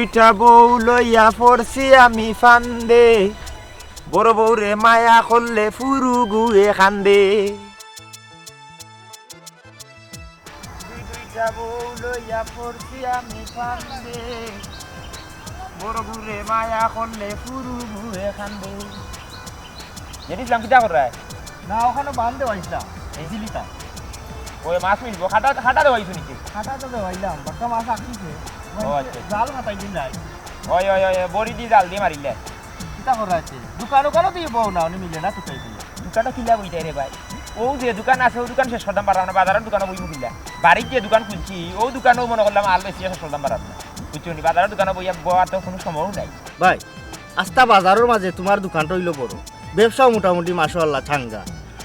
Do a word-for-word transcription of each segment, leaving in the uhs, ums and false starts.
দুইটা বউ লইয়া পড়ছি আমি ফান্দে, বড় বউরে মায়া করলে ফুরুগুয়ে কান্দে। দুই দুইটা বউ লইয়া পড়ছি আমি ফান্দে, বড় বউরে মায়া করলে ফুরুগুয়ে কান্দে। জেড ইসলাম, কিতা কররায়? না, ওখানো বান দেওয়াইছলাম, এই ঝিলিটা। ওই মাছ মিলবো, কাটা, কাটা দেওয়াইছো নাকি? কাটা তো দেওয়াইলাম, বাক্কা মাছ আটকিছে। ও, আচ্ছা, আচ্ছা। জাল ফাটাই দিলাই। ওই, ওই, ওই, ওই, বড়ি দি জাল দি মারিলে। কিতা কররায়? দোকান ওখানো দি বও না, উনি মিলে না, তুকাই দিলে। দোকানো কিলা বইতায় রে ভাই? ও যে দোকান আছে, ও দোকান শেষ করতাম পারলাম না, বাজারর দোকানো বইমু কিলা? বাড়িত যে দোকান খুলছি, ও দোকানো মনে করলাম আল বেশি শেষ করতাম পারলাম না। বুঝছো নি? বাজারর দোকানো বইয়া বওয়ার তো কুনু সময়ও নাই। ভাই, আস্তা বাজারর মাঝে তুমার দোকানটা অইলো বড়, ব্যবসাও মোটামুটি মাশাআল্লাহ চাঙ্গা।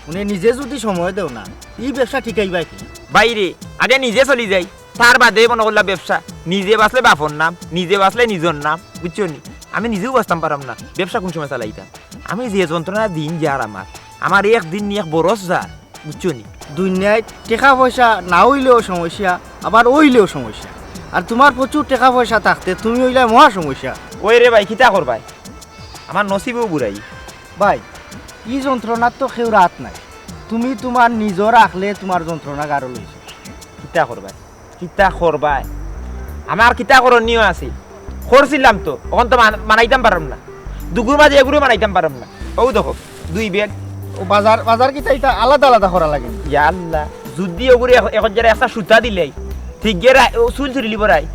মানে নিজে যুদি সময় দেও না, ই ব্যবসা টিকাইবায় কি? ভাইরে, আগে নিজে চলি যাই, তার বাদে মনে করলা ব্যবসা। নিজে বাঁচলে বাপর নাম, নিজে বাঁচলে নিজর নাম, বুঝছো নি? আমি নিজেউ বাঁচতাম পারলাম না, ব্যবসা কুন সময় চালাইতাম? আমি যে যন্ত্রণা দিন যার আমার, আমার এক দিন নি এক বরস যার, বুঝছো নি? দুনিয়াত টেকা পয়সা না অইলেও সমস্যা, আবার অইলেও সমস্যা। আর তুমার প্রচুর টেকা পয়সা থাকতে তুমি অইলায় মহা সমস্যা। ওই রে ভাই, কিতা করবায়? আমার নসিবেউ বুড়াই। ভাই, ই যন্ত্রণার তো কেউর আত নাই। তুমি তুমার নিজর আখলে তুমার যন্ত্রণা গারো লইছো। কিতা করবায়? কিতা করবায়? আমার কিতা করণীয় আছে? করছিলাম তো, অখন তো মান-, মানাইতাম পারলাম না। দুগুর মাঝে এগুরে মানাইতাম পারলাম না। অউ দেখো, দুই ব্যাগ। ও বাজার, বাজার কিতা ইতা আলাদা আলাদা করা লাগে নি? ইয়া আল্লাহ, যুদি ওগুরে এক, এক হাজারে একটা সুতা দিলাই, ঠিক গিয়া রা-, ও চুল ছিড়িলিবো রায়,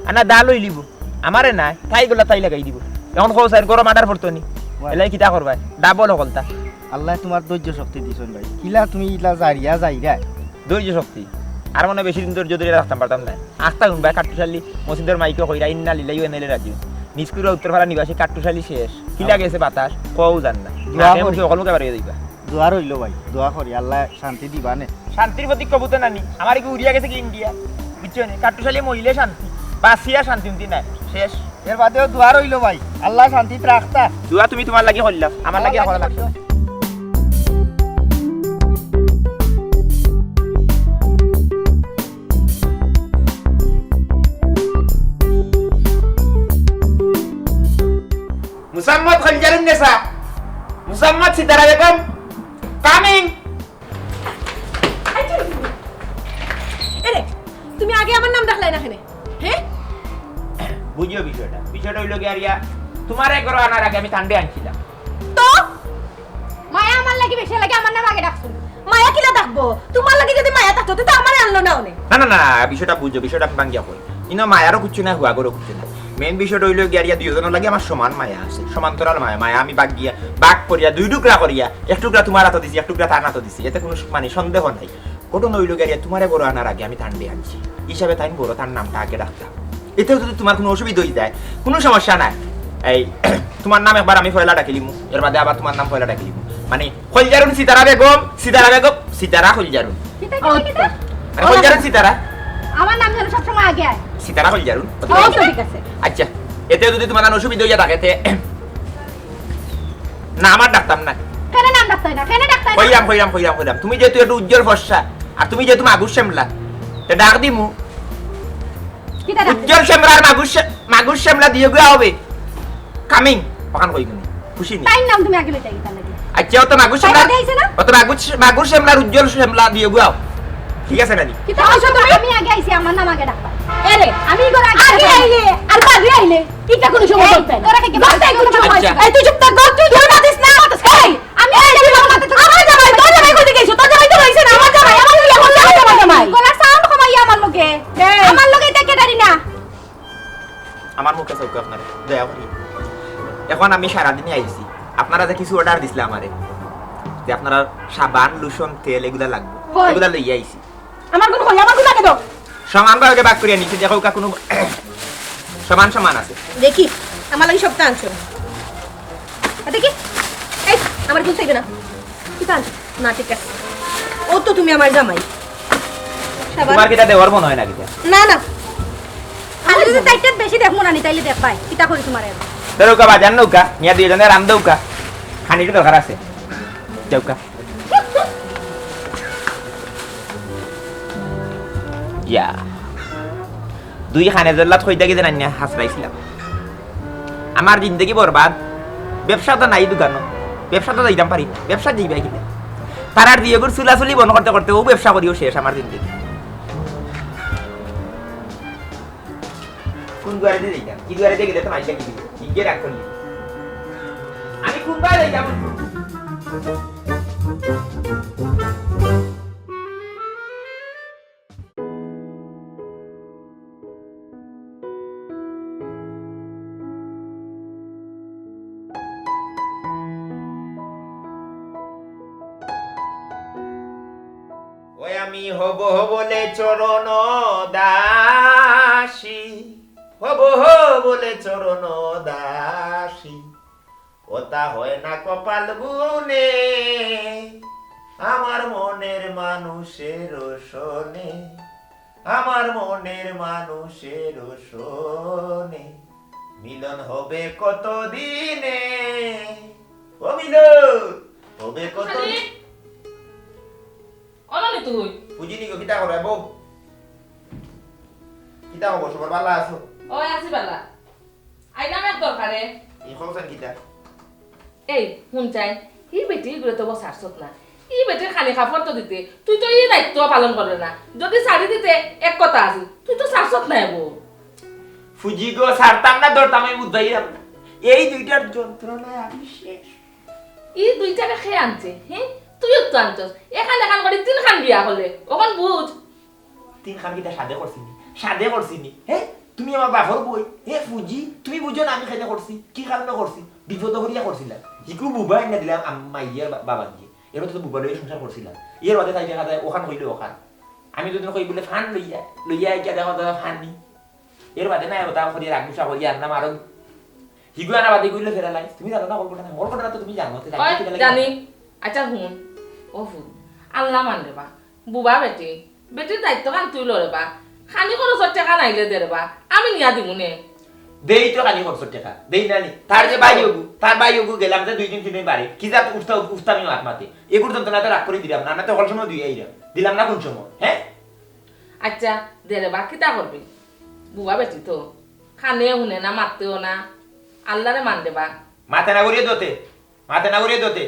আনা দা লইলিবো। আমারে নায়, তাই গুলা তাই লাগাই দিবো। অখন কও স্যার, গরম আডার পড়তো নি? ওয়াই। এলাই কিতা করবায়? ডাবল হকলতা। আল্লায় তুমার ধৈর্য শক্তি দিছইন ভাই। কিলা তুমি ইলা জারিয়া যাইরায়? ধৈর্য শক্তি? আর মনে বেশি দিন ধৈর্য ধরিয়া রাখতাম পারতাম নায়। আখতা হুনবায়, কাট্টুশালী মসজিদর মাইকে কইরা, "ইন্না লিল্লাহি ওয়া ইন্না ইলাইহি রাজিউন।" নিচকুরা উত্তরপাড়া নিবাসী কাট্টুশালী শেষ। কিলা গেছে বাতাস, কও জান না। দোয়া নাকে করি। মুখে হকল মুখে বাড়িয়ে দিবা। দোয়া রইলো ভাই, দোয়া করি, আল্লায় শান্তি দিবা নে। শান্তির প্রতীক কবুতর নানি, আমার কি উড়িয়া গেছে কি ইন্ডিয়া? বুঝছো নি? কাট্টুশালী মইলে শান্তি, বাঁচিয়া শান্তি উন্তি নাই, শেষ। এর বাদেও দোয়া রইলো ভাই, আল্লায় শান্তিত রাখতা। দোয়া তুমি তুমার লাগি করলাও, আমার লাগি আমার লাগি করা লাগতো না। মুসাম্মদ খলজারুন্নেসা, মুসাম্মদ সিতারা বেগম, coming। এরে, তুমি আগে আমার নাম ডাকলায় না কেনে? হে? বুঝিও বিষয়টা। বিষয়টা অইলো গিয়া রিয়া, তুমারে ঘরো আনার আগে আমি তানরে আনছিলাম। তো? মায়া আমার লাগি বেশি লাগে, আমার নাম আগে ডাকছো। মায়া কিলা ডাকবো? তুমার লাগি যুদি মায়া থাকতো, তে তো আমারে আনলো না অনে। না, না, না, বিষয়টা বুঝো, বিষয়টা আমি ভাঙ্গিয়া কই। ইনো মায়ারও কিচ্ছু নাই, হুয়া ঘরও কিচ্ছু নাই। Main বিষয়টা অইলো গিয়া রিয়া দুইওজনর লাগি আমার সমান মায়া আছে, সমান্তরাল মায়া। মায়া আমি ভাগ গিয়া, ভাগ করিয়া, দুই টুকরা করিয়া, এক টুকরা তুমার আতো দিছি, এক টুকরা তান আতো দিছি, এতে কুনু স-, মানে সন্দেহ নাই। ঘটনা অইলো গিয়া রিয়া, তুমারে ঘরো আনার আগে আমি তানরে আনছি, হিসাবে তাইন ঘরো তার নামটা আগে ডাকতাম। এতেও যুদি তুমার কুনু অসুবিধা অইযায়, কুনু সমস্যা নাই। এই, তুমার নাম একবার আমি পয়লা ডাকিলিমু, এর বাদে আবার তুমার নাম পয়লা ডাকিলিমু। মানে, খলজারুন সিতারা বেগম, সিতারা বেগম, সিতারা খলজারুন। কিতা, কিতা, কিতা? মানে, খলজারুন সিতারা। আমার নাম যেন সবসময় আগে আয়। সিতারা খলজারুন। ও, তো ঠিক আছে। আচ্ছা, এতেও যুদি তুমার অসুবিধা অইয়া থাকে, তে না, আমার ডাকতাম না। কেনে নাম ডাকতায় না? কেনে ডাকতায় না? কইরাম, কইরাম, কইরাম, কইরাম। তুমি যেহেতু একটু উজ্জ্বল ফর্সা, আর তুমি যেহেতু মাগুর শ্যামলা, তে ডাক দিমু। কিতা ডাক? উজ্জ্বল শ্যামলা আর মাগুর শ্যা-, মাগুর শ্যামলা দুইওগুয়া হবে। Coming। অখান কইমুনে। খুশি নি? তাইর নাম তুমি আগে লইতায় কিতার লাগি? আচ্ছা, অত মাগুর শ্যামলা, তাই আগে আইছে না? অত মাগুর শ্যা-, মাগুর শ্যামলা আর উজ্জ্বল শ্যামলা দুইওগুয়া। ঠিক আছে নানি? কিতা কইছো তুমি? আমি আগে আইছি, আমার নাম আগে ডাকবা। এরে, আমি এগুর আগে আগে আইছি। আইলে, আর বাদে আইলে। ইটা কুনু সময় এই, চলতে না। তোরা কি বাদ দেয় কুনু সময়? আচ্ছা। এই, তুই চুপ থাক, তুই ধরে মাতিস না। এই, আমি এই যে মাথা তো আমার জামাই, তোর জামাই কই গেছো? তোর জামাই তো রইছে না, আমার জামাই, আমার বিয়া করছে, আমার জামাই, জামাই। গলার sound কমাইয়া আমার লগে। এই। আমার লগে ইটা কেটারি না। আমার মুখে চউখ আপনারা, দয়া করি। অখন আমি সারাদিনে আইছি, আপনারা যে কিছু order দিছলা আমারে, যে আপনারা সাবান, lotion, তেল এগুলা লাগবো, কই? এগুলা লইয়া আইছি। আমার গুণ কই? আমার গুণ আগে দাও। সমান ভাগে ভাগ করিয়া নিছি, দেখউক্কা কুনু সমান সমান আছে। দেখি, আমার লাগি সবতা আনছো। আর দেখি, এই, আমার গুণ চাইবে না। কিতা আনছো? না, ঠিক আছে। ও তো তুমি আমার জামাই। সাবান। তুমার কিতা দেওয়ার মনে অয় না কিতা? না, না। আমি যুদি তাইতে বেশি দেখমু না নি, তাইলে দেখবায়। কিতা করি তুমারে? ধরউক্কা, বাজার নউক্কা, নিয়া দুইওজনে রান্ধউক্কা। খানির দরকার আছে। যাউক্কা। ইয়া। দুই খানে জল্লাদ কইতা গিয়া নানিয়া হাসরাইছিলাম। আমার জিন্দেগি বরবাদ। ব্যবসা তো নাই দোকানো, ব্যবসা তো যাইতাম পারি না, ব্যবসা যাইবায় কিলা? পাড়ার দুইওগুর চুলাচুলি বন্ধ করতে করতে অউ ব্যবসা করিও শেষ আমার জিন্দেগি। কুন দুয়ারেদি যাইতাম? ই দুয়ারেদি গেলে তো মাইনষে কি দিবো? ইগে রাগ করলি। আমি কুনবায় যাইতাম? ওই আমি হব হবলে চরণ দাসী, হব হবলে চরণ দাসী, ওটা হয় না কপাল গুণে, আমার মনের মানুষের সনে, আমার মনের মানুষের সনে, মিলন হবে কত দিনে, ও মিলন হবে কত দিনে। অলানি তুই? বুঝিনি গো, কিতা করো, বউ? কিতা খবর, সবার ভালা আছো? ওই আছি ভালা। আইলাম এক দরকারে। ই খবর কিতা? এই, হুন চাই, ই বেটি ইগুরে তো বউ ছাড়ছত না। ই বেটির খানি কাপড় তো দিতে, তুই তো ই দায়িত্ব পালন কররে না। যদি ছাড়ি দিতে, এক কথা আছিল, তুই তো ছাড়ছত না এবো। ফুজি গো, ছাড়তাম না, ধরতাম, আমি বুঝাইলাম না। এই দুইটার যন্ত্রণায় আমি শেষ। ই দুইটারে কে আনছে, হে? তুইও তো আনছস। এখান এখান করি তিনখান বিয়া করলে, অখন বুঝ। তিনখান কিতা সাধে করছিনি? সাধে করছিনি? হে? তুমি আমার বাপর বউ, হে ফুজি, তুমি বুঝো না আমি কেনে করছি, কি কারণে করছি? বিপদ করিয়া করছিলাম। হিগু বুবা আনিয়া দিলাম আম-, মাইয়ার বা-, বাবা দিয়ে। এর তো বুবা লইয়া সংসার করছিলাম। এর বাদে তাই দেখা যায় অখান কইলে অখান। আমি যদি কই বলে ফান লইয়া, লইয়া আইয়া দেখা যায় ফান নি। এর বাদে না, ওটা করিয়া রাগ গুসা করিয়া আনলাম আরো। হিগু আনা বাদে কইলে ফেরা লাই। তুমি জানো না, কল ঘটনা, কল ঘটনা তো তুমি জানো, তে ওই, জানতে কিতা লাগে? জানি। আচ্ছা, হুন। ও ফুল, আল্লাহ মান রে বা। বুবা বেটি, বেটির দায়িত্ব খান তুই লরে বা। খানি খরচর টেকা নাইলে দে রে বা। আমি নিয়া দিমু নে। দেই তো খানি খরচর টেকা। দেই না নি। তার যে ভাই ওগু, তার ভাই ওগু গেলাম যে দুই দিন তিন দিন বাড়ি। কি জাত উফতা, উফতা আমি মাত মাতে। এগুর যন্ত্রণা তো রাগ করি দিলাম না। না তো হল সময় দুই আইলাম। দিলাম না কোন সময়? হ্যাঁ? আচ্ছা, দে রে বা, কিতা করবি? বুবা বেটি তো। খানে হুনে না, মাতেও না। আল্লারে মান রে বা। মাতে না করিয়া দতে। মাতে না করিয়া দতে।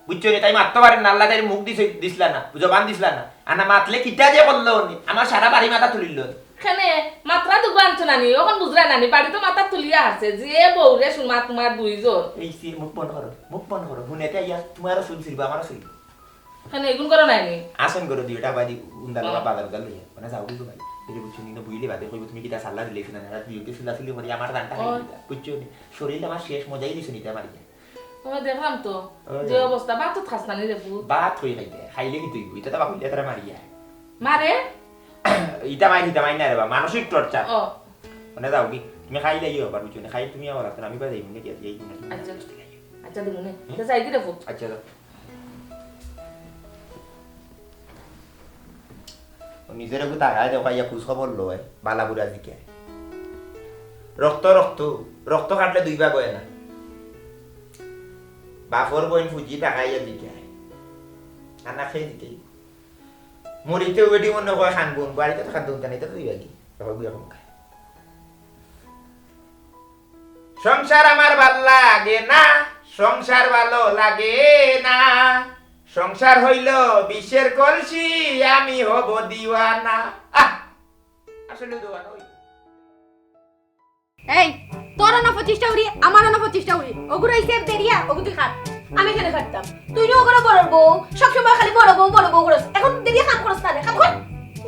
বুঝছো নি? তাই মাততে পারেন না। আল্লাহ তাই মুখ দিছে, দিছলা না। জবান দিছলা না। আর না মাতলে কিতা যে করলো উনি? আমার সারা বাড়ি মাথা তুলিল। কেনে? মাত্রা দুগু আনছো নানি? অখন বুঝরা নানি? বাড়ি তো মাথা তুলিয়া আছে। যে বউ রে সুমা তোমার দুইজন। এই সি-, মুখ বন্ধ করো। মুখ বন্ধ করো। হুনেতে আইয়া তোমারও চুল ছিড়বা, আমারও ছিড়বা। কেনে এগুন করো নাইনি? আসন করো দিও, এটা বাড়ি উন্দালো ও। বাজার উদাল লইয়া। মানে যাও কিন্তু ভাই। এটা বুঝছো নি? না বুঝলে বাদে কইবো তুমি কিতা সাল্লা দিলে কিনা? না, বিয়েতে সিলাসিলি করি আমার দানটা ও। খাই দিতা। বুঝছো নি? শরীর আমার শেষ, মজাই দিছো নিতে আমার ইয়া। ও, দেখলাম তো, ওই। যে অবস্থা, ভাত তো খাস না নি রে পুত। ভাত কই খাইতে? খাইলে কি তুই? ইটা তো বাকুলিয়া তারা মারিয়া। মারে? ইটা মাই, ইটা মাই না রে বা, মানসিক torture। ও। মানে যাও কি? তুমি খাইলে ইয়ে ব্যাপার, বুঝছো না? খাই তুমি আবার রাখো, আমি বাজাই মনে কি আছে, এই তুমি আচ্ছা। আচ্ছা, দিমু নে। হুম? তো যাই কি রে পুত? আচ্ছা, যাও। ও নিজের একটু তাকায় দেখো, ইয়া খোঁজ খবর লয়, বালা বুড়া দিকে। রক্ত, রক্ত, রক্ত কাটলে দুই ভাগ হয় না। বাপর বইন ফুজি তাকাইয়া দিকে। আনা খেয়ে দিতে। মরিতে ওইটি মনে হয় খান বোন, বাড়িতে তো খান বোন, এটা তো দুই ভাগই। দেখো, দুই রকম খায়। সংসার আমার ভালো লাগে না, সংসার ভালো লাগে না। সংসার হইল বিষের কলসি, আমি হব দিওয়ানা। আহ! আসলে দিওয়ানা হইল। এই, তোর অনো পঁচিশটা উড়ি, আমার অনো পঁচিশটা উড়ি। ওগুলো হইছে দেরিয়া, ওগু তুই খাট। আমি কেনে খাটতাম? তুই না ওগুলো বড় বউ, সবসময় খালি বড় বউ, বড় বউ করস। এখন দেরিয়া কাম করস না রে, কাম কর।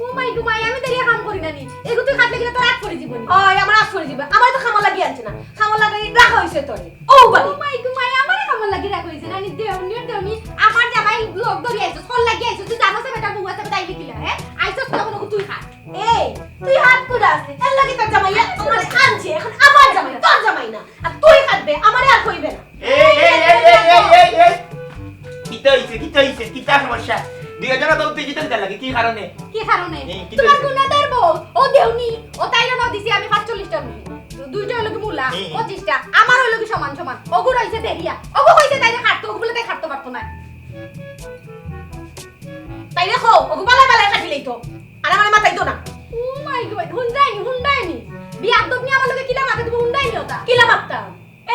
ও মাই গো মাই, আমি দেরিয়া কাম করি না নি। এগু তুই খাটলে কিনা তোর আত পড়ি দিব নি। ওই, আমার আত পড়ি দিবে। আমার তো খামর লাগি আনছে না। খামর লাগি রাখা হইছে তোরে। ও বাড়ি। ও মাই গো মাই, আমারে খামর লাগি রাখা হইছে না নি। দেওনি, দেওনি। আমার জামাই লোক ধরি আইছস, ফল লাগি আইছস। তুই জানোস না বেটা বউ আছে, বেটা আইবে কিলা, হ্যাঁ? আইছস তখন ওগু তুই খাট। এই, তুই হাত করে আসলি। এর লাগি তোর জামাই আমার আনছে। এখন আমার জামাই, তোর জামাই না। আর তুই কাটবে, আমারে আর কইবে না। এই, এই, এই। কিতা হইছে, কিতা হইছে, কিতা সমস্যা? দুইজনে তো উত্তেজিত হইতে লাগে, কি কারণে? কি কারণে? এই, কিতা তোমার হইছে? গুণাদার বউ, ও দেওনি, ও তাইরে না দিছি আমি পাঁচচল্লিশটা মুড়ি। দুইটা হইলো কি মুলা, এই। পঁচিশটা, আমার হইলো কি সমান সমান। ওগু রইছে দেরিয়া, ওগু কইছে তাইরে কাটতো, ওগু বলে তাই কাটতো পারতো না। তাইরে কও, ওগু বালা বালা কাটি লইতো। আর আমারে মাতাইতো না। ও মাই গড, হুনরায়নি, হুনরায়নি। বিয়াদব নি আমার লগে কিলা মাতে তুমি হুনরায়নি ওটা? কিলা মাততাম? এ,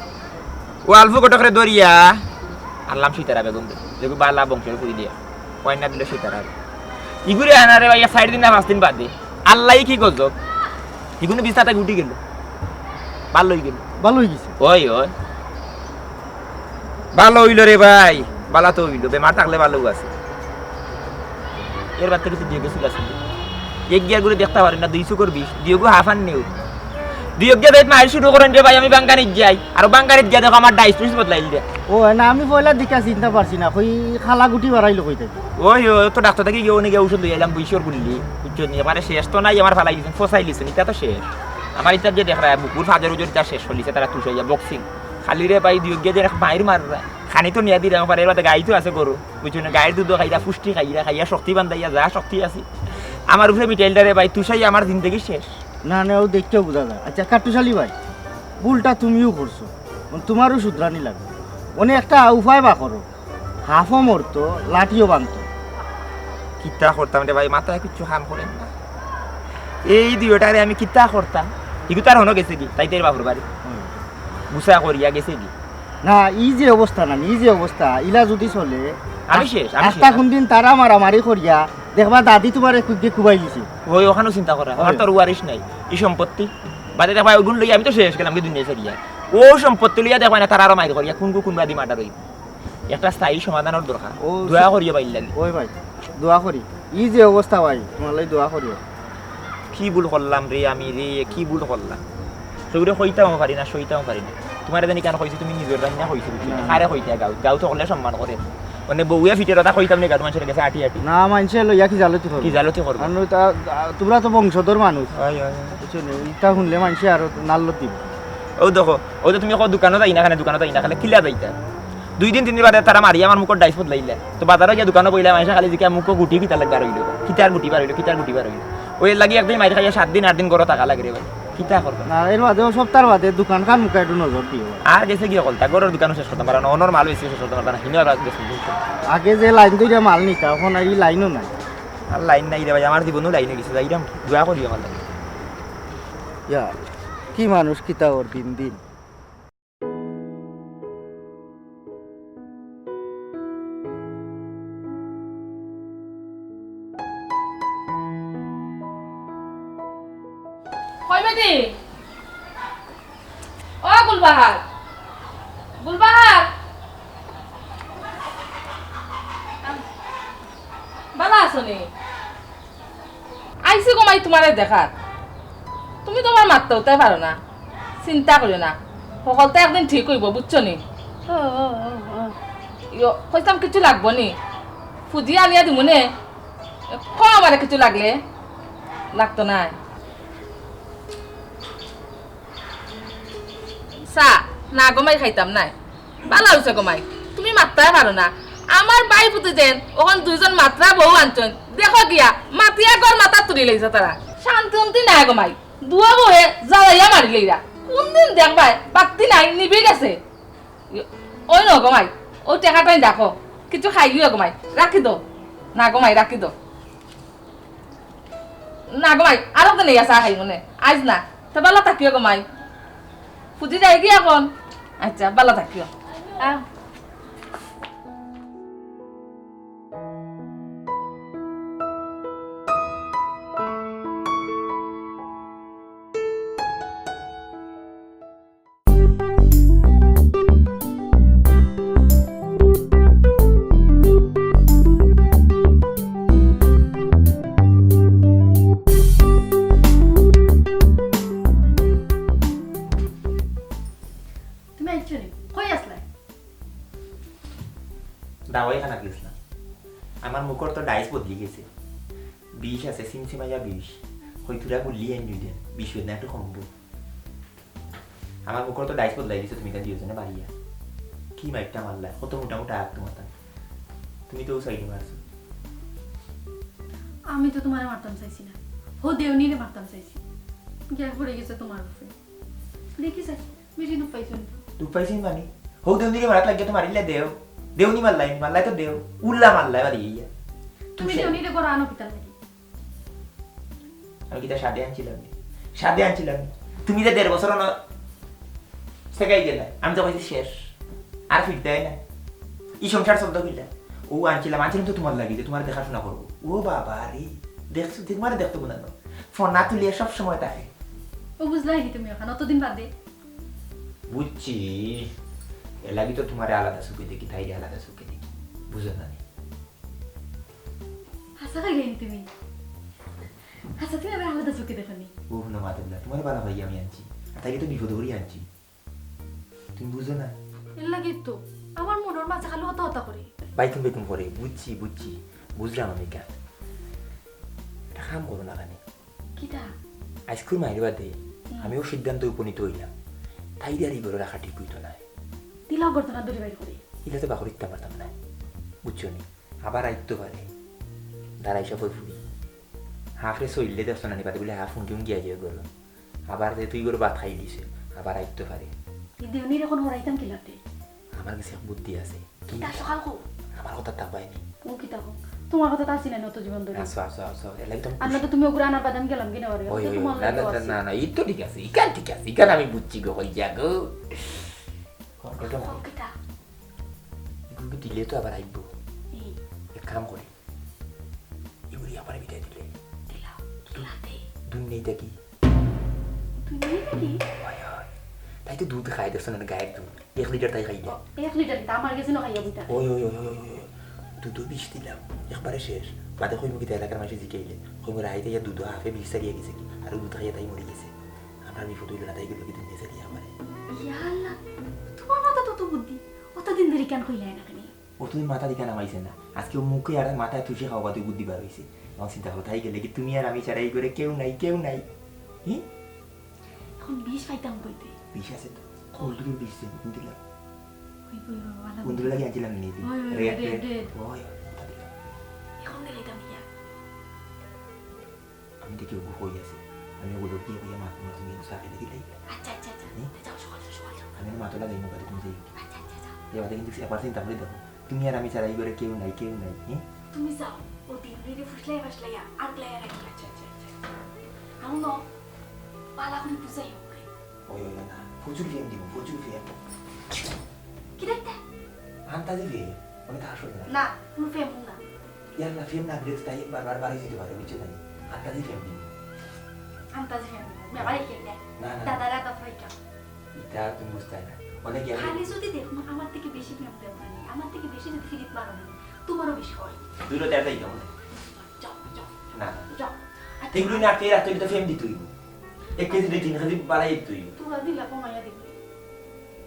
ও আলফু ঘটকরে ধরিয়া আনলাম সিতারা বেগমরে, যেগু বালা বংশর ফুরি দিয়া, কইন্যা দিল সিতারারে। ইগুরে আনারে ভাই চাইর দিন না পাঁচ দিন বাদে, আল্লায় কি গজব, ইগুন বিছনা থাকি উঠি গেল, ভালা অই গেল। ভালা অই গেছে? ওই, ওই। ভালা অইল রে ভাই, ভালা তো অইল, বেমার থাকলে ভালাউ আছে। এর বাদ থাকি তো দুইগু চুল আছিল। এক গিয়ার ঘুরে দেখতা পারি না, দুই চকুর বিষ, দুইগু হাফ আন নেও। দুইগু যাইত মাইর শুরু করইন রে ভাই, আমি বাঙ্গানিত যাই। আর বাঙ্গানিত গিয়া দেখো আমার ডাইস টুইস বদলাইল রে। ও, না, আমি পয়লা দিকে চিনতা পারছি না, কই কালা গুটি বাড়াইলো কই থাকি। ওই, ওই, তো ডাক্তার থাকি গিয়া অনে গিয়া ঔষধ লই আইলাম, বৈশর গুল্লি, বুঝছো নি? আমার শেষ তো নাই, আমার ফালাই দিছইন, ফসাই লিছইন, ইতা তো শেষ। আমার ইতা যে দেখরা, বুকুর ফাজর উজর ইতা শেষ অইলিছে, তারা তুষাইয়া বক্সিং। খালি রে ভাই, দুইগু যে এক মাইর মাররা, খানি তো নিয়া দিরা, আমার এর বাদে গাই তো আছে গরু, বুঝছো না? গাইর দুধ খাইরা, পুষ্টি খাইরা, খাইয়া শক্তি বান্ধাইয়া, যা শক্তি আছে। আমার উপরে মিটাইলটা রে ভাই, তুষাই আমার জিন্দেগি শেষ। না, না, ও দেখতেও বোঝা যায়। আচ্ছা, কাট্টুশালী ভাই, ভুলটা তুমিও করছো, তোমারও শুধরানি লাগবে। অনে একটা উপায় বার করো, হাফও মরতো, লাঠিও ভাঙতো। কিতা করতাম রে ভাই, মাথায় কিচ্ছু কাম করে না। এই দুইটারে আমি কিতা করতাম? ইগু তার হনো গেছে কি? তাই তাইর বাপর বাড়ি। হুম। গুছা করিয়া গেছে কি? না, ই যে অবস্থা না, ই যে অবস্থা, ইলা যদি চলে, আমি শেষ, আমি আস্তা শেষ। কোনদিন তারা মারামারি করিয়া, দেখবা দাদি তোমারে কুইকে কুবাই দিছে। ওই ওখানেও চিন্তা করা, আমার ওই। তো আর ওয়ারিশ নাই। ই সম্পত্তি, বাদে দেখবা ওগুন লইয়া আমি তো শেষ গেলাম কি দুনিয়া ছাড়িয়া। ও সম্পত্তি লইয়া দেখবা না, তারা আরো মাইর করিয়া কোন কোন বাদি মার্ডার অইব। একটা স্থায়ী সমাধানের দরকার। ও, দোয়া করিও ভাইর লাগি। ওই ভাই, দোয়া করি। ই যে অবস্থা ভাই, তোমার লাগি দোয়া করিও। কি ভুল করলাম রে আমি রে, কি ভুল করলাম? কেউরে কইতামও পারি না, সইতামও পারি না। তোমারে জানি কেন কইছি, তুমি নিজর জানি না কইছি, বুঝছো? না। কারে কইতা গাঁও, গাঁও তো করলে সম্মান করে। মানে বউয়ে ফিটের কথা কইতাম নি, গাঁও মানুষের গেছে আটি আটি। না, মানষে লইয়া কি জালতি করবো? কি জালতি করবো? আর নয় তা, তোমরা তো বংশধর মানুষ। হয়, হয়, হয়। বুঝছো নি? ইটা শুনলে মানষে আরো নাল্লত দিব। ও দেখো, ও যে তুমি কও দোকানো যাই না, কেনে দোকানো যাই না, কেনে কিলা যাইতা? দুই দিন তিন দিন বাদে তারা মারি আমার মুখর ডাইস বদলাইলা। তো বাজারো গিয়া দোকানো বইলা, মানষে খালি জিকা মুখো গুটি কিতা লাগা রইল, কিতার গুটি বার অইল, কিতার গুটি বার অইল। ওই লাগি একদিন মারি খাইয়া সাত দিন আট দিন ঘরো থাকা লাগে রে ভাই। কিতা করবা? না, এর বাদেও সপ্তাহর বাদে দোকান খান মুখে একটু নজর দিও। আর গেছে গিয়া কলতা, ঘরর দোকানও শেষ করতাম পারা না, অনর মালও বেশি শেষ করতাম পারা না, হিনো আর গেছে। আগে যে লাইন ধরিয়া মাল নিতা, এখন আর ই লাইনও নাই। আর লাইন নাই রে ভাই, আমার জীবনও লাইন অই গেছে, যাইরাম কি? দোয়া করিও আমার লাগি। ইয়া, কি মানুষ কিতা ওর দিন দিন। কই বেটি? ও গুলবাহার, গুলবাহার, বালা আছো নি? আইছি গো মাই তোমারে দেখাত। তুমি তো আমার মাততাউ পারো না। চিন্তা করিও না, হকলতা একদিন ঠিক অইবো, বুঝছো নি? ইয়ো, কইতাম কিচ্ছু লাগবো নি? ফুজি আনিয়া দিমু নে। কও আমারে কিচ্ছু লাগলে। লাগতো নায়। চা, না গো মাই, খাইতাম নায়। বালা অইছে গো মাই, তুমি মাততায় পারো না। আমার বাই পুতে যেন অখন দুইজন মাতরা বউ আনছইন, দেখো গিয়া মাতিয়া ঘর মাথাত তুলি লাইছে তারা। শান্তি উন্তি নাই গো মাই, দুয়া বউয়ে জ্বালাইয়া মারি লাইরা। কোনদিন দেখবায় বাত্তি নাই, নিবি গেছে। ওই ন গো মাই, ও টেকাটাই দেখো, কিছু খাইলিও গো মাই, রাখি দেও। না গো মাই, রাখি দেও। না গো মাই, আরো তো নেই, চা খাইমু নে, আইজ না। তে বালা থাকিও গো মাই। ফুজি যাইগি অখন? আচ্ছা, বালা থাকিও। আহ। তুমি আইছো নি? কই আছলায়? দাওয়াইখানাত গেছলাম। আমার মুখর তো ডাইস বদলি গেছে। বিষ আছে, সিমসিমাইয়া বিষ। হয়তো রা গুল্লি আইন দুইজন। বিষ না একটু কমবো। আমার মুখর তো ডাইস বদলাই দিছো তুমি তা দুইজনে মারিয়া। কি মাইরটা মারলা? কত মোটা মোটা আগ তোমার তা। তুমি তো ও সাইডে মারছো। আমি তো তোমারে মারতাম চাইছি না। হো দেওনিরে মারতাম চাইছি। গিয়া পড়ে গেছে তোমার উপরে। দেখি চাই, বেশি দুখ পাইছো নি? দুখ পাইছি মানে? হো দেওনিরে মারাত লাগিয়া তো মারিলে দেও। দেওনি মারলাই, মারলাই তো দেও। উল্লা মারলাই মারি গিয়া। তুমি দেওনিরে গড়া আনো কিতার লাগি? আমি কিতা সাদে আনছিলাম নি? সাদে আনছিলাম নি? তুমি যে দেড় বছর অনো সেকাই গেলা, আমি তো কইছি শেষ। আর ফিরতে হয় না। ই সংসার চলতো কিলা? ও আনছিলাম, আনছিলাম তো তুমার লাগি, যে তুমার দেখাশোনা করবো। ও বাবা রে, দেখছো, তুমারে দেখতো কোন? ফোনা তুলিয়া সব সময় থাকে। ও বুঝলাই নি তুমি অখন, অতদিন বাদে? বুঝছি, এর লাগি তো তুমারে আলাদা চোখে দেখি, তাইরে আলাদা চোখে দেখি। বুঝো না নি? হাছা কইরায় নি তুমি? হাছা, তুমি আমারে আলাদা চোখে দেখো নি? ও না মাতুল্লা, তুমারে বালা পাইয়া আমি আনছি। আর তাইরে তো বিপদ করি আনছি। তুমি বুঝো না? এর লাগি তো আমার মনর মাঝে খালি হতা হতা করে। বাইকুম বাইকুম করে, বুঝছি, বুঝছি, বুঝলাম আমি কেন। একটা কাম করো না কেনে? কিতা? আইজকুর মাইর বাদে হুম। আমিও সিদ্ধান্ত উপনীত হইলাম, তাইরে আর ই ঘরো রাখা ঠিক হইতো না। দিলাও করতো না, দূরে বাইর করে। ইলা তো বাকর দিতাম পারতাম না, বুঝছো নি? আবার আইতো পারে, দাঁড়াই সব ফুরি। হাফরে চইলে দেখছো না নি, বাদে বলে হাফ হুঙ্গি হুঙ্গি আইয়ে গেল। আবার যে তুই করে ভাত খাই দিছে, আবার আইতো পারে। এই দেহনির অখন হরাইতাম কিলাতে? আমার কাছে এক বুদ্ধি আছে। কিতা সকাল কো? আমার কথা তা পাইনি। ও কিতা কো? তুমার কথা তা আসি না নত জীবন ধরে। আসো, আসো, আসো। এর লাগি তো আমি আমরা তো তুমি ওগুরা আনার বাদাম গেলাম কিনা বারে? ওই, ওই, ওই, তুমার না, লাগি না, আসি। না, না, এই তো ঠিক আছে। ইখান ঠিক আছে। ইখান আমি বুঝছি গো, কই যা গো। কর, কর, কর। ও কিতা? এগুলো দিলে তো আবার আইবো। এই। এক কাম করি। এগুলি আমারে বিদায় দিলে। দিলাও, দিলাতে। দুধ নেই দেখি। দুধ নেই দেখি? হয়, হয়। তাই তো দুধ খায়, দেখছো না, গাইর দুধ। এক লিটার তাই খাইলে। এক লিটার কিতা? আমার গেছে না খাইয়া বুঝা। ওই, ওই, ওই, ওই, ওই, ওই। দুধও বিষ দিলাম। একবারে শেষ। বাদে কইমু কিতা এলাকার মাঝে জিকাইলে। কইমু রাইতে ইয়া দুধ হাফে বিষ ছাড়িয়া গেছে কি। আর দুধ খাইয়া তাই মরি গেছে। আমরা বিপদ হইল না, তাই গেল কি দুধ নিয়ে ছাড়িয়া আমারে। ইয়া আল্লাহ, তুমার মাথাত অত বুদ্ধি। অতদিন ধরি কেন কইলায় না কেনে? ওর তুমি মাথা দিকে নামাইছে না। আজকে ও মুখে আর মাথায় তুষে খাওয়া তুই বুদ্ধি বার হইছে। এখন চিন্তা করো, তাই গেলে কি তুমি আর আমি ছাড়া এই করে কেউ নাই, কেউ নাই। হি? এখন বিষ পাইতাম কইতে। বিষ আছে তো। কই? কুন্দুরুর বিষ ছিল, কুন দিলা? ওই, ওই, ওই, ওয়ালা কুন্দুরুর লাগি আনছিলাম নি? ওই, ওই, রেড, রেড, রেড। রেড। ওই, ওটা দিলা। এখন দিলে এটা মিয়া। আমি দেখি ওগু কই আছে। আমি ওগুলো গিয়ে গিয়ে মাত মাত তুমি সাথে দেখি তাই। আচ্ছা, আচ্ছা, আচ্ছা। হুম? যাও, সকাল যাও, সকাল যাও। আমি মাথা লাগাই মোবাইলে তুমি যাই। আচ্ছা, আচ্ছা, যাও। এবার কিন্তু একবার চিন্তা করে দেখো। তুমি আর আমি ছাড়া এই ঘরে কেউ নাই, কেউ নাই। হুম? তুমি যাও, ও দিন দিনে ফুসলাই ফাসলাইয়া আর গলাইয়া রাখি। আচ্ছা, আচ্ছা, আচ্ছা। আমি ন, পালা করে বুঝাই ওকে। ওই, ওই, না। প্রচুর ফেম দিব, প্রচুর ফেম। কি দেখতে? আন্তাজি ফেম। মানে তার সঙ্গে না। না, কোনো ফেম না। ইয়ার না, ফেম না দিলে তো তাই বারবার বাড়ি যেতে পারে, বুঝছো না? আন্তাজি ফেম দিব। আন্তাজি ফেম দিব। আমি আবার এখানে। না, না, না। দাদারা তো ফ্রাইটা। ইটা তুমি বুঝতে না। অনেকে আমি খালি যদি দেখো, আমার থেকে বেশি ফেম দেবো না। আমার থেকে বেশি যদি ফিরিত মারো না, তোমারও বেশি হয়। দুটো তেরোটাই কেমন? যাও, যাও। না। যাও। আচ্ছা। এগুলি না খেয়ে রাখতে তো ফেম দিতে হইব। এক কেজি দুই তিন কেজি বাড়াই দিতে হইব। তোমরা দিলা কমাইয়া দিবি।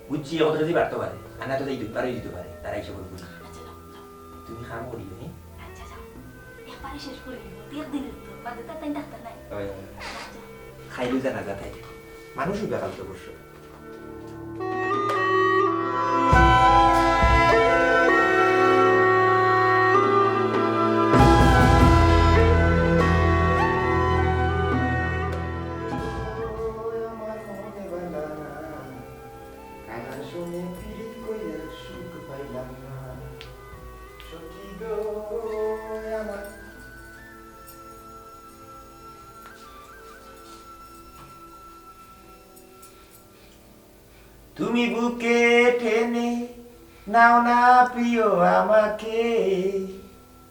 বুঝছি, অত কেজি বাড়তে পারে। আর না তো তাই দুই বারোই দিতে পারে। তারা হিসাব করে বুঝি। আচ্ছা, যাও, যাও। তুমি কাম করিও, নি? আচ্ছা, যাও। একবারে শেষ করে দিব। তুই একদিন তো, বাদে তার তাই ডাক্তার নাই। হয়, হয়। আচ্ছা। খাইলেও জানা যা তাই। মানুষই বেকাল তো অবশ্য। তুমি বুকে টেনে নাও না প্রিয় আমাকে।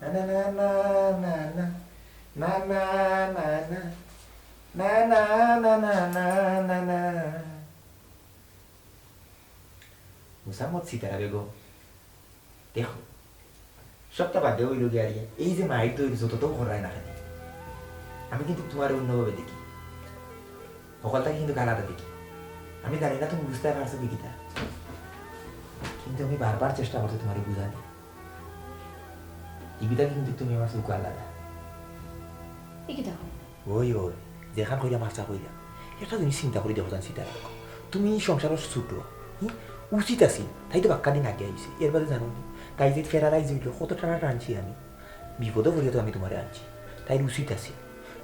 না, না, না, না, না, না। না, না, না, না। না, না, না, না, না, না, না। মুসাম্মদ সিতারা বেগম। দেখো, সবটা বাদ দেও, অইলো গিয়া আর ইয়া। এই যে মাইর দইল যত তো করায় না কেন, আমি কিন্তু তোমার অন্যভাবে দেখি। হকলটাকে কিন্তু আলাদা দেখি। আমি জানি না তুমি বুঝতে পারছো কি কিতা, কিন্তু আমি বারবার চেষ্টা করছি তোমারে বুঝানি। ইবিতা কিন্তু তুমি আমার চোখ আলাদা। এ কিতা? ওই, ওই, যেখান কইলাম হাছা কইলাম। একটা জিনিস চিন্তা করি দেখো, জান চিন্তা রাখো। তুমি এই সংসারর ছোট, হুম? উচিত আছিল, তাই তো বাক্কা দিন আগে আইছে। এর বাদে জানো নি, তাই যে ফেরার আইজ হইল, কত টানা টানছি আমি। বিপদে পড়িয়া তো আমি তোমারে আনছি। তাই উচিত আছিল,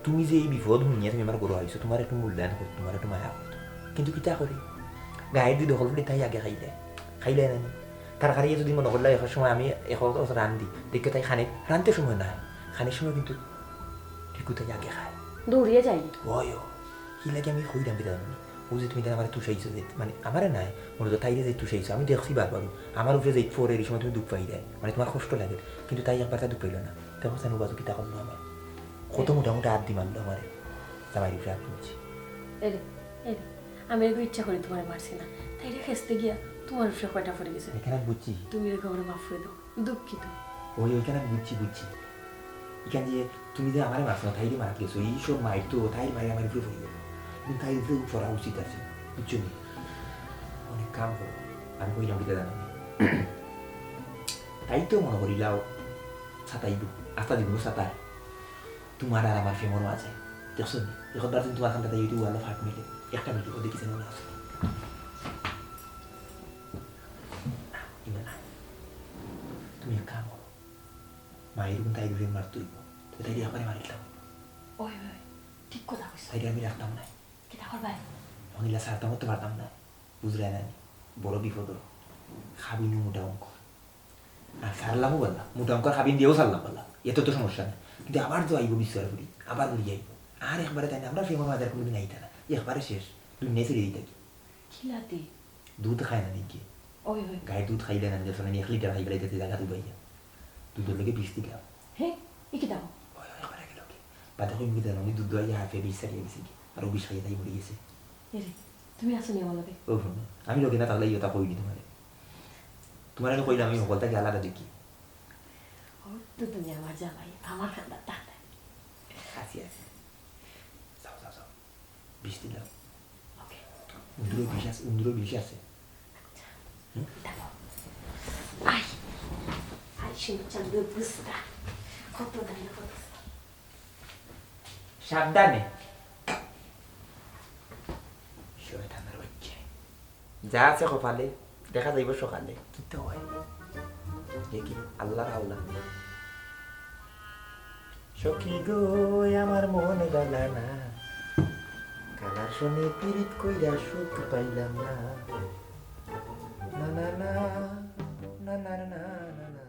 তুমি যে এই বিপদ হুনিয়া তুমি আমার ঘরো আইছো, তোমার একটু মূল্যায়ন করতো, তোমার একটু মায়া করতো। কিন্তু কিতা করে? গায়ের দি দখল করে তাই আগে খাইলে। খাইলে না নি? তার কারিয়ে যদি মনে করলে এখন সময় আমি এখন রান্ধি, দেখে তাই খানে, রানতে সময় না হয়। খানির সময় কিন্তু ঠিক তাই আগে খায়। দৌড়িয়ে যাই। ওই, ও। কি লাগে আমি কইরাম বিদায় মানে? বুঝি তুমি তাই আমারে তুষাইছো যে, মানে, আমারে নায়, মূলত তাইরে যে তুষাইছো, আমি দেখছি বারবার। আমার উপরে যে ফোর এর সময় তুমি দুখ পাই দেয়, মানে, তোমার কষ্ট লাগে, কিন্তু তাই একবার তা দুখ পাইল না। দেখো, সানু বাজু কিতা করলো আমার, কত মোটা মোটা আত দি মারলো আমারে, জামাইর উপরে আত তুলছি। এরে, এরে, আমি এগু ইচ্ছা করি তোমারে মারছি না, তাইরে খেসতে গিয়া তোমার উপরে কয়টা পড়ি গেছে। এখানে বুঝছি। তুমি এরে আমারে মাফ করে দাও। দুঃখিত। ওই, ওইখানে বুঝছি, বুঝছি। এখান দিয়ে তুমি যে আমারে মারছো না, তাইরে মারাত গেছো, এই সব মাইর তো তাইর মাইর আমার উপরে পড়ি গেল। কিন্তু তাইর উপরে পড়া উচিত আছে, বুঝছো নি? অনেক কাম করো, আমি কইলাম কিতা জানো নি? তাই তো মনে করিলাও সাতাইব, আস্তা দিব সাতার। তোমার আর আমার ফেমর মাঝে, দেখছো নি? এখন বার তুমি তোমার খানটা তাই YouTube আলো ফাট মিলে, একটা মিনিট ওদের কিছু মনে আছে। ইমা না, তুমি এক কাম করো, মায়ের গুণ তাই দূরে মারতে হইব, তো তাই একবারে মারি দিতাম। ওই, ওই, ঠিক কথা কইছ। তাই আমি রাখতাম না। কিতা করবায়? অনিলা সারতাম তো পারতাম না, বুঝলে না নি? বড় বিপদ হলো। খাবিনি মোটা অঙ্ক। আর সারলামও বললাম, মোটা অঙ্কর খাবিন দিয়েও সারলাম বললাম, এত তো সমস্যা নেই। কিন্তু আবার তো আইব বিশ্বরা করি, আবার উড়ি আইব। আর একবারে তাই না, আমরা ফেমর বাজার কোনোদিন আইতা না, একবারে শেষ, দুনিয়া ছেড়ে দিতে কি? খিলাতি। দুধ খায় না নাকি? ওই, ওই। গাইর দুধ খাইলে না, দেখো না, আমি এক লিটার খাই বেলাইতেছি জায়গা দুবাইয়া। দুধের লগে বিষ দিলাম। হে, ই কি দাও? ওই, ওই, একবার আগে লোকে। বাদে কই মুখে দেন, আমি দুধ দোয়াইয়া হাফে বিষ ছাড়িয়ে গেছি কি? আর ও বিষ খাইয়া তাই মরে গেছে। এরে, তুমি আসো নি আমার লগে? ও হুন, আমি লোকে না থাকলে ইয়ে তা কইনি তোমারে। তোমার আমি কইলাম, আমি হকলটাকে আলাদা দেখি। ও, তো তুমি আমার জামাই, আমার খান্দার তাতে। আছি, আছি। যাও, যাও, যাও। বিষ দিলাম। ওকে। উন্দুরও বিষ আছে, উন্দুরও বিষ আছে। আচ্ছা। হুম? দেখো। আই। আই, শুনছাম দুধ গুস্তা। কত দাম, কত? সাবধানে। শয়তানের বাচ্চা। যা আছে কপালে, দেখা যাইব সকালে। কিতা হয়? দেখি, আল্লাহর হাওলা। সখী গো, আমার মন গলা না, কালার সনে পীড়িত কইরা সুখ পাইলাম না। না, না, না, না, না, না, না, না, না।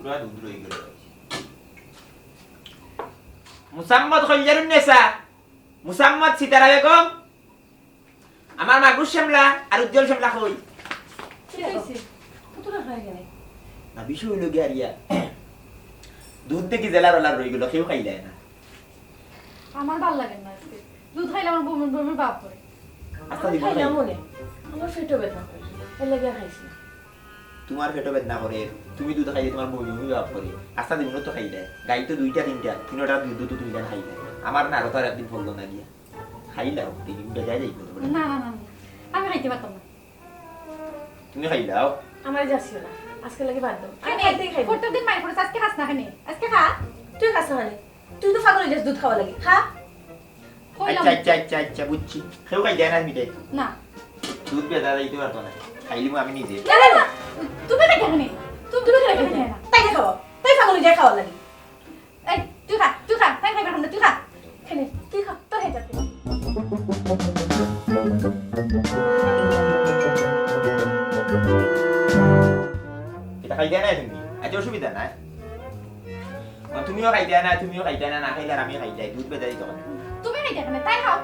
পুরা দুধ রই গেল। মুসাম্মদ খঞ্জারুন নেসা, মুসাম্মদ সিতারা বেগম, আমার মাগুর শ্যামলা আর উজ্জ্বল শ্যামলা কই? কি হইছে? কত রাগ হয় এখানে? না, বিষয় হইল গিয়া রিয়া, দুধ দেখি জেলার ওলার রই গেল, কেউ খাইলায় না। আমার ভালা লাগে না আজকে। দুধ খাইলে আমার বমি বমি ভাব করে। আচ্ছা, আমি দিব খাইলাম খাই। মনে, আমার পেটও ব্যথা করে, এর লাগি আর খাইছি না। তোমার পেটও বেদনা করে, তুমি দুধ খাইলে তোমার বমি বমি ভাব করে। আচ্ছা, জীবনে তো খাইলে, গাই তো দুইটা তিনটা, তিনোটা দুধ তো তুমি জান খাইলে। আমার না আরো তো আর একদিন ফললো না গিয়া। খাইলাও, দেখি বেজায় যাইব তো। না, না, না, না। আমি খাইতে পারতাম না। তুমি খাইলাও। আমারে যাচ্ছিও না, আজকে লাগি বাদ দাও। আমি কেনে? খাইতেই খাইব। প্রত্যেকদিন মাইর করছ, আজকে খাস না কেনে? আজকে খা। তুই খাস না মানে? তুই তো পাগল অই যাস দুধ খাওয়া লাগি। খা। কইলাম। আচ্ছা, আচ্ছা, আচ্ছা, আচ্ছা, বুঝছি। কেউ খাইতে না মিঠাই। না। দুধ বেটা দিতে পারতো না। খাইলিমু আমি নিজে। না, না, না। তুমি খাইতে কেনে? তুমি, তুমি খাইতে না। তাই খাও। তাই পাগল অই যায় খাওয়ার লাগি। এই, তুই খা, তুই খা, তাই খাইবার না, তুই খা। কেনে? তুই খা, তোর খাইতে হবে। এটা খাইতে না তুমি? আচ্ছা, অসুবিধা নাই। না, তুমিও খাইতে না, তুমিও খাইতে না, না খাইলে আর আমি খাইতে, দুধ বেজাই তখন। তুমি খাইতে না, তাই খাও।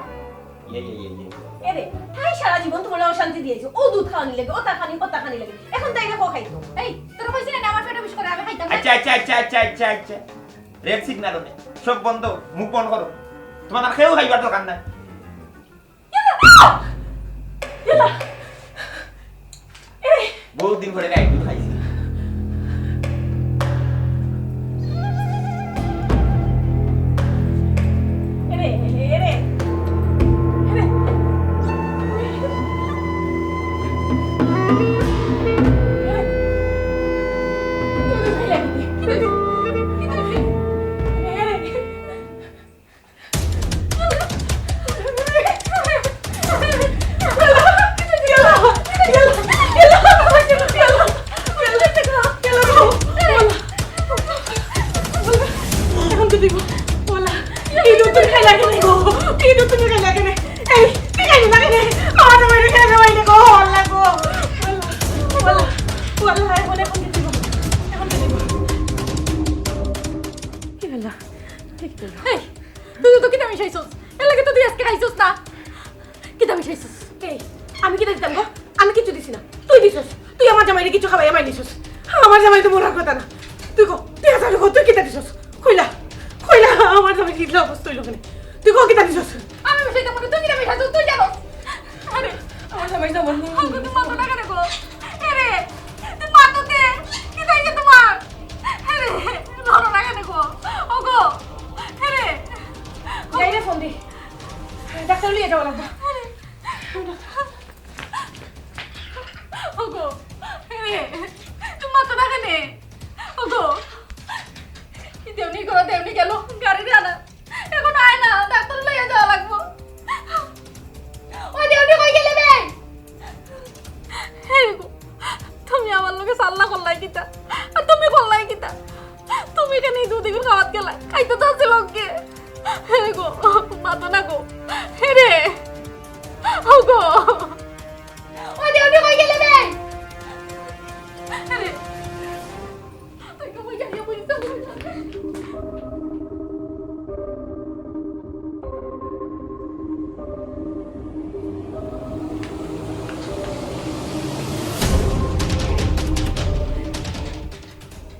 ইয়ে, ইয়ে, ইয়ে, ইয়ে। এরে, তাই সারা জীবন তোমার অশান্তি দিয়েছে। ও দুধ খাওয়ানি লাগে, ও তা খানি, ও তা খানি লাগে। এখন তাই না, ও খাইতো। এই, তোর কইছি না, আমার পেটে বিষ করে, আমি খাইতাম না। আচ্ছা, আচ্ছা, আচ্ছা, আচ্ছা, আচ্ছা, আচ্ছা। রেড সিগন্যাল অনে। সব বন্ধ, মুখ বন্ধ করো। তোমার আর কেউ খাইবার দরকার নাই। ইয়াল্লা! ইয়াল্লা! এরে! বহুত দিন পরে গাই দুধ খাইছি। এরে, এরে, এরে। এরে। এরে। তুই তো খাইলে কি? এরে। এখন তো দিব। ওলা, এই দুধ তুমি খাইলা কেনে গো? এই দুধ তুমি খাইলা কেনে? এই, তুমি খাইলা কেনে? আমার তো বাইরে খাইলা বাইরে গো, ওলা গো। ওলা, ওলা, ওলা, এখন, এখন কি দিব? এখন কি দিব? কি হলো? এই, তুই তো কিতা মিশাইছস? এর লাগি তো তুই আজকে খাইছস না। কিতা মিশাইছস? এই, আমি কিতা দিতাম গো? আমি কিচ্ছু দিছি না। তুই দিছস। তুই আমার জামাইরে কিছু খাবাইয়া মারিলিছস। আমার জামাই তো মরার কথা না। তুই কো, তুই আজ আমি কো, তুই কিতা দিছস? কইলা, কইলা, আমার জামাই কিতা অবস্থা অইলো কেনে? তুই কো, কিতা দিছস? আমি মিশাইতাম না, তুই কিতা মিশাইছস? তুই জানোস। আরে, আমার জামাই তো আমার নেই। আমাকে তো মাথা টাকা রে গো। আরে, তুই মাথা দে। কিতা অইছে তোমার? আরে, লড়ো না কেনে গো? ও গো। আরে। যাই রে ফোন দি। ডাক্তার লইয়া যাওয়া লাগবো। ওগো, রে, তোমার তো না কেনে? ওগো, দেউনি গো, দেউনি গেল, গাড়ি রে আনা। এখন আয় না, ডাক্তার লইয়া যাওয়া লাগবো। ওই দেউনি কই গেলে বে? হে গো, তুমি আমার লগে সাল্লা করলাই কিতা? আর তুমি করলাই কিতা? তুমি কেনে এই দুদিগুর খাওয়াত গেলা? খাইতে তো আছে লগে। হে গো, মাতো না গো। হে রে। ও গো। ওই দেউনি কই গেলে বে? হে রে। ওই গো, ওই গো, ওই গো।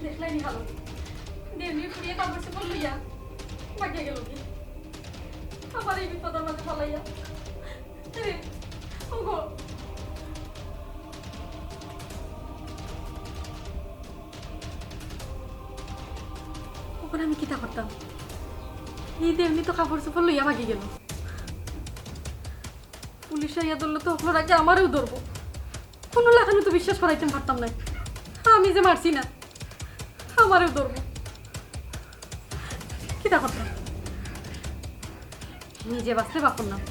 দেখলায়নি হালত। দেউনির ফুড়িয়ে কাপড় চোপড় লইয়া ভাগিয়া গেল কি? আমার এই বিপদর মাঝে ফালাইয়া। রে, ওগো। অখন আমি কিতা করতাম? এই দেউনি তো কাপড় চোপড় লইয়া ভাগি গেল। পুলিশ আইয়া ধরলে তো অকলর আগে আমারেউ ধরবো। কুনু লাখানউ তো বিশ্বাস করাইতাম পারতাম নায়। আমি যে মারছি না, আমারেউ ধরবো। কিতা করতাম? নিজে বাঁচলে বাপর নাম।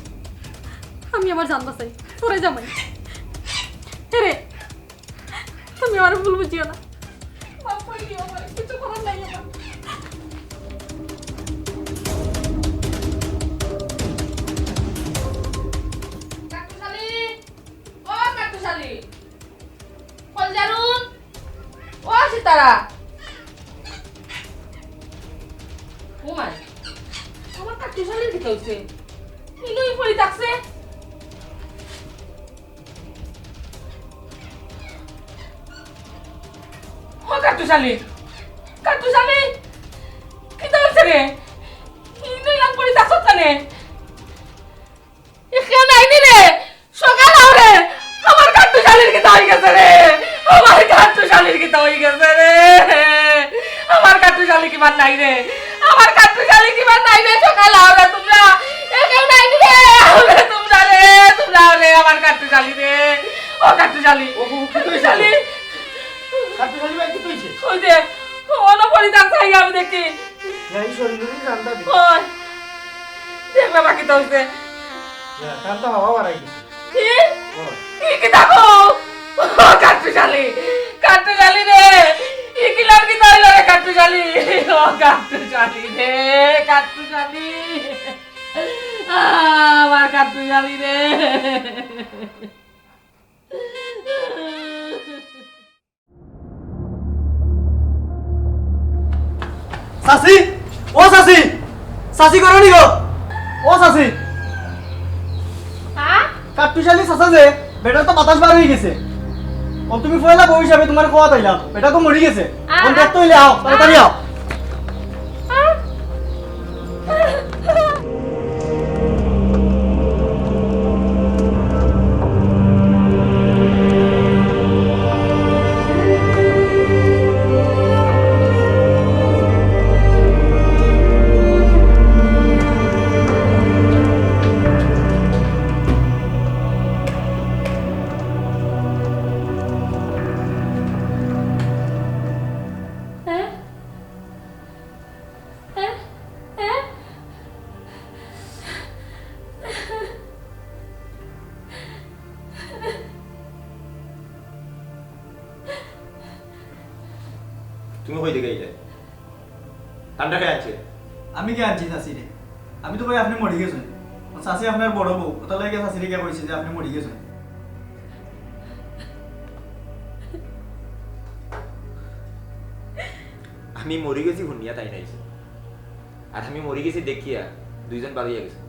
আমি আমার জান বাঁচাই, তোরে জামাই। এরে, তুমি আমার ভুল বুঝিও না। মাফ করি দিও আমারে, কিছু করার নাই আমার। কাট্টুশালী, ও কাট্টুশালী, কলজারুন, ও সিতারা। ও মাই, আমার কাট্টুশালীর কিতা অইছে? ইনুই পড়ি থাকছে। ও কাট্টুশালী, কাট্টুশালী, কিতা অইছে রে? ইনুই লাগ পড়ি থাকছত কেনে? এ কেউ নাইনি রে? সকাল অও রে, আমার কাট্টুশালীর কিতা অই গেছে রে? আমার কাট্টুশালীর কিতা অই গেছে রে? আমার কাট্টুশালী কিবার নাই রে? আমার কাট্টুশালী কিবার নাই রে? সকাল অও রে তুমরা, এ কেউ নাইনি রে? অও রে তুমরা রে, এ, তোমরা রে, আমার কাট্টুশালী রে। ও কাট্টুশালী। ও, ও, কিতা অইছে? কাট্টুশালী। কাট্টুশালী ভাই, কিতা অইছে? ওই যে, অনো পড়ি থাকছে, আমি দেখি। ইয়া, ই শরীর লইয়া জানতা দি। ওই। দেখ না, বাকি তো অইছে। ইয়া, তার তো হাওয়া বাড়াই দিছে। কি? ওই। কি, কিতা কও? ও কাট্টুশালী, কাট্টুশালী রে। ই কিলার কিতা অইলো রে কাট্টুশালী? ও কাট্টুশালী রে, কাট্টুশালী। আ, আমার কাট্টুশালী রে। চাচি, ও চাচি, চাচি ঘরো নি গো? ও চাচি। হ্যাঁ? কাট্টুশালী চাচা যে, বেটার তো বাতাস বার অই গেছে। ও তুমি পয়লা বউ হিসাবে তুমারে কওয়াত আইলাম, বেটা তো মরি গেছে। আ-, অখন দেখতে অইলে আও, তাড়াতাড়ি আও। আ-, তুমি কই থাকি আইলে? ঠান্ডা কে আনছে? আমি কে আনছি চাচিরে? আমি তো কই আপনে মরি গেছইন। চাচি আপনার বড় বউ, অতার লাগি চাচিরে গিয়া কইছি যে আপনে মরি গেছইন। আমি মরি গেছি হুনিয়া তাইন আইছইন, আর আমি মরি গেছি দেখিয়া দুইজন বারইয়া গেছইন।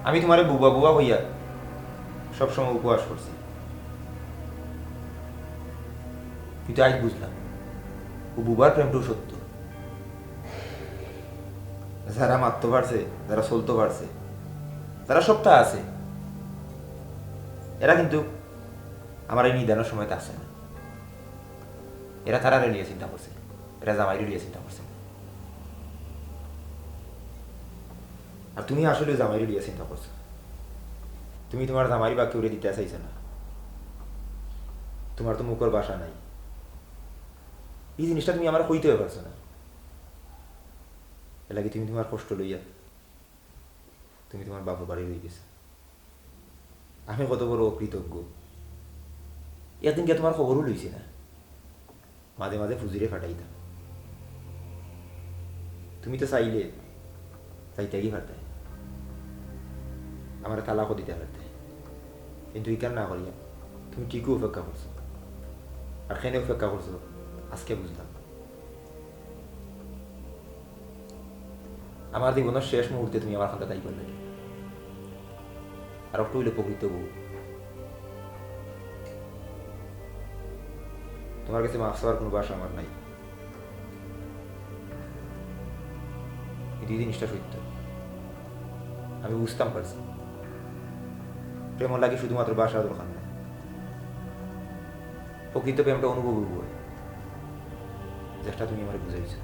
আমি তুমারে বুবা বুবা কইয়া সবসময় উপহাস করছি, কিন্তু আইজ বুঝলাম, অউ বুবার প্রেমটাউ সত্য। যারা মাততো পারছে, যারা চলতো পারছে, যারা সবটা আছে, এরা কিন্তু আমার এই নিদানর সময়ত আছে না। এরা তারারে লইয়া চিন্তা করছে, এরা জামাইরে লইয়া চিন্তা করছে। আর তুমি আসলে জামাইরে লইয়া চিন্তা করছো। তুমি তুমার জামাইর বাক্য উড়ে দিতে চাইছো না। তুমার তো মুখর ভাষা নাই। এই জিনিসটা তুমি আমারে কইতেও পারছো না। এর লাগি তুমি তুমার কষ্ট লইয়া তুমি তুমার বাপর বাড়ি রই গেছো। আমি কত বড় অকৃতজ্ঞ। একদিন গিয়া তুমার খবরও লইছি না। মাঝে মাঝে ফুজিরে ফাটাইতাম। তুমি তো চাইলে যাইতাগি পারতায়, আমারে তালাকও দিতা পারতায়, কিন্তু ইখান না করিয়া তুমি ঠিকউ অপেক্ষা করছো। আর কেনে অপেক্ষা করছো আজকে বুঝলাম। আমার জীবনর শেষ মুহূর্তে তুমি আমার কান্দাত আইবার লাগি। আর অকটু অইলে প্রকৃত বউ। তুমার গেছে মাফ চাওয়ার কুনু ভাষা আমার নাই। কিন্তু এই জিনিসটা সত্য। আমি বুঝতাম পারছি, প্রেমর লাগি শুধুমাত্র ভাষা দরকার নায়। প্রকৃত প্রেমটা অনুভব অইবো, যেটা তুমি আমারে বুঝাইছো।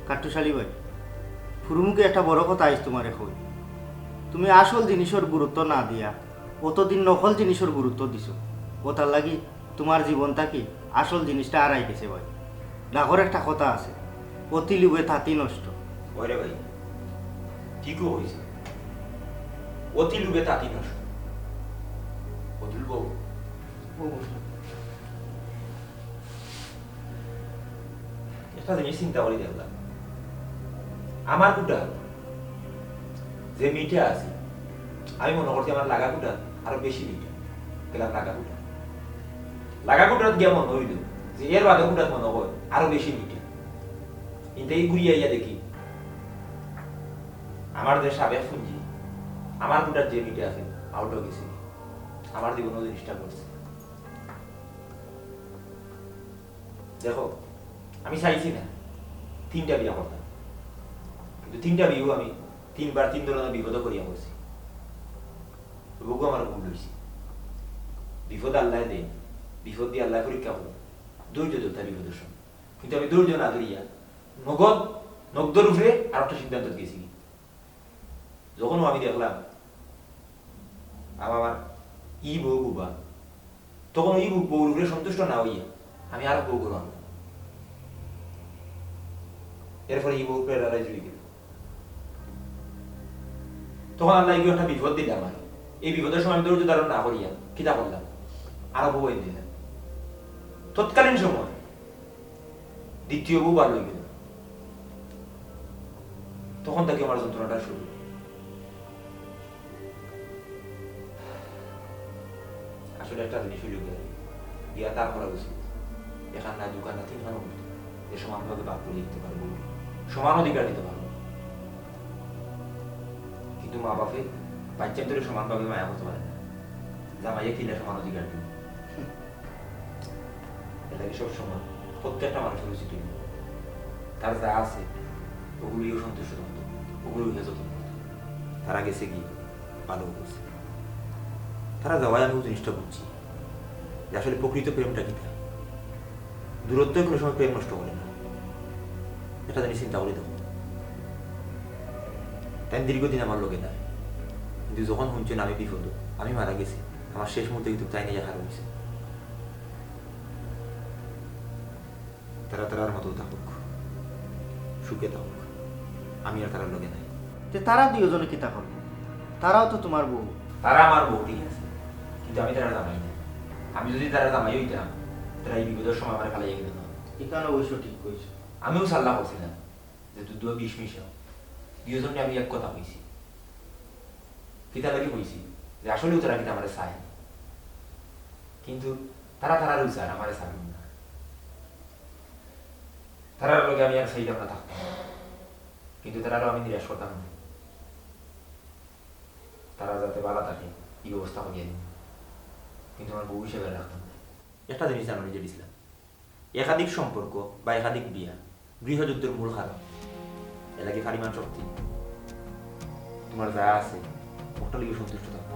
কাট্টুশালী ভাই, ফুরুমুখে একটা বড় কথা আইজ তুমারে কই। তুমি আসল জিনিসর গুরুত্ব না দিয়া অতদিন নকল জিনিসর গুরুত্ব দিছো। অতার লাগি তুমার জীবন থাকি আসল জিনিসটা হারাই গেছে ভাই। ডাকর একটা কথা আছে, "অতি লোভে তাঁতি নষ্ট।" ওরে ভাই, ঠিকউ কইছো, "অতি লোভে তাঁতি নষ্ট।" অতুল বউ, একটা জিনিস চিন্তা করি দেখলাম, আমার কুটা যে মিঠা আছে, আমি মনে করছি আমার লাগা কুটা আরো বেশি মিঠা। গেলাম লাগা কুটা, লাগা কুটাত গিয়া মনে অইল যে এর বাদে কুটাত মনে অয় আরো বেশি মিঠা। কিন্তু এই ঘুরিয়া আইয়া দেখি, আমার যে সাবেক পুঞ্জি, আমার কুটার যে মিঠা আছে, আউটও গেছে। আমার জীবনও জিনিসটা করছে। দেখো, আমি চাইছি না তিনটা বিয়া করতাম, কিন্তু তিনটা বিয়াও আমি তিনবার তিন ধরনের বিপদে পড়িয়া করছি। তবুও আমার ভুল অইছে। বিপদ আল্লায় দেইন, বিপদ দি আল্লায় পরীক্ষা করইন। ধৈর্য ধরতা বিপদর সময়, কিন্তু আমি ধৈর্য না ধরিয়া নগদ, নগদর উপরে আর একটা সিদ্ধান্ত গেছি। যখন আমি দেখলাম আমার ই বউ বুবা, তখন ওই বউ, বউর উপরে সন্তুষ্ট না হইয়া আমি আর বউ করলাম না। এরপরে ই বউ প্রেরণায় জুড়ি গেল। তখন আল্লাহ এগিয়ে একটা বিপদ দিলে আমার। এই বিপদের সময় আমি ধৈর্য ধারণ না করিয়া কিতা করলাম? আরো বউ এনে দিলাম। তৎকালীন সময় দ্বিতীয় বউ ভালো হইবে না। তখন থেকে আমার যন্ত্রণাটা শুরু। আসলে একটা জিনিস হইল গিয়া, বিয়া তার করা উচিত। এখান না দুখান না তিনখান হইত, যে সমানভাগে ভাগ করে দিতে পারবো, সমান অধিকার দিতে পারবো। কিন্তু মা বাপে বাচ্চার ধরে সমানভাবে মায়া করতে পারে না। জামাইয়ে কিলা সমান অধিকার দিবে? এর লাগি সব সময় প্রত্যেকটা মানুষের উচিত হইল তার যা আছে ওগুলোইও সন্তুষ্ট থাকতো, ওগুলোই হেফাজত করতো। তারা গেছে কি ভালো করছে। তারা যাওয়ায় আমি ওই জিনিসটা বুঝছি যে আসলে প্রকৃত প্রেমটা কিতা। দূরত্ব কোনো সময় প্রেম নষ্ট করে না। এটা জানি চিন্তা করি দেখো। তাই দীর্ঘদিন আমার লগে নাই, কিন্তু যখন শুনছেন আমি বিপদ, আমি মারা গেছি, আমার শেষ মুহূর্তে কিন্তু তাই নিয়ে হারা হয়েছে। তারা তারার মতো থাকুক, সুখে থাকুক, আমি আর তারার লগে নাই। তে তারা দুইজনে কিতা করবো? তারাও তো তোমার বউ। তারা আমার বউ ঠিক আছে, কিন্তু আমি তারার জামাই না। আমি যদি তারার জামাই হইতাম, তারা এই বিপদের সময় আমার ফালাইয়া গেল না। এখানে অবশ্য ঠিক কইছো। আমিও সাল্লাহ করছিলাম যে দুধ দুয়া বিষ মিশাও, দুইজনকে আমি এক কথা কইছি। কিতা লাগি কইছি যে আসলেও তারা কিতা আমারে চায়, কিন্তু তারা তারারও চায়, আমারে চায় না। তারার লগে আমি আর চাইতাম না থাকতাম, কিন্তু তারারও আমি নিরাশ করতাম না। তারা যাতে ভালো থাকে, এই ব্যবস্থা করিয়া দিন, কিন্তু আমার বউ হিসেবে রাখতাম না। একটা জিনিস জানো নিজের ইসলাম, একাধিক সম্পর্ক বা একাধিক বিয়া গৃহযুদ্ধের মূল কারণ। এর লাগি পরিমাণ শক্তি তোমার যা আছে, ওটা লিগে সন্তুষ্ট থাকো।